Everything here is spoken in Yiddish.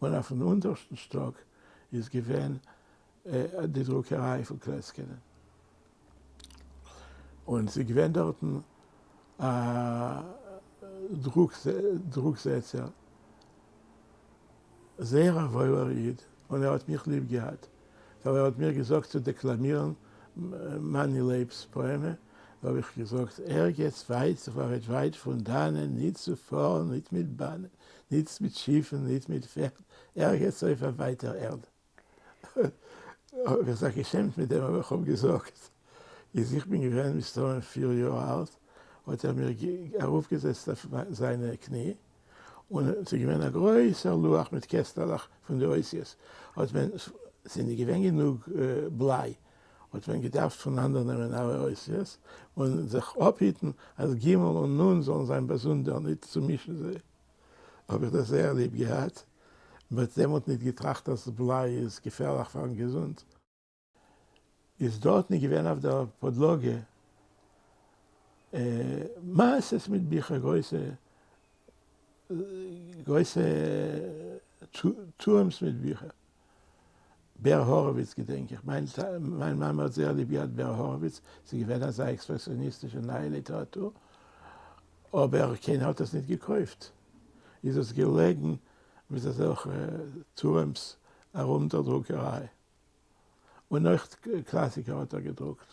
און אויפן אונטערשטן שטאק איז געווען די דרוקעריי פון קלעצקינען, און ס'איז געווען דארטן א דרוק-זעצער, זייער א וואוילער איד, און ער האט מיך ליב געהאט, ווייל ער האט מיר געזאגט צו דעקלאמירן מאני לייב'ס פאעמע, האב איך געזאגט, ערגעץ ווייט, ווייט ווייט פון דאנען, ניט צו פארן, ניט מיט באנען, ניט מיט שיפן, ניט מיט פערד, ערגעץ אויף א ווייטער ערד. האב איך זיך געשעמט מיט דעם, אבער איך האב געזאגט, איז איך בין געווען מסתמא פיר יאר אלט, האט ער מיר ארויפגעזעצט אויף זיינע קני, און ס'איז געווען א גרויסער לוח מיט קעסטעלעך פון די אותיות, האט מען, ס'איז נישט געווען גענוג בליי, האט מען געדארפט פונאנדערנעמען אלע אותיות, און זיך אפהיטן אז ג' און נ' זאלן זיין באזונדער, ניט צומישן זיי. האב איך דאס זייער ליב געהאט, מ'האט דעמאלט ניט געטראכט אז בליי איז געפערליך פארן געזונט. איז דארטן געווען אויף דער פאדלאגע מאסעס מיט ביכער, גרויסע גרויסע טורעמס מיט ביכער. בער האראוויץ געדענק איך, מיין מיין מאמע האט זייער ליב געהאט בער האראוויץ, ס'איז געווען אזא עקספרעסיאניסטישע נייע ליטעראטור, אבער קיינער האט עס ניט געקויפט, איז עס געלעגן מיט אזעלכע טורעמס ארום דער דרוקעריי. און אויך קלאסיקער האט ער געדרוקט.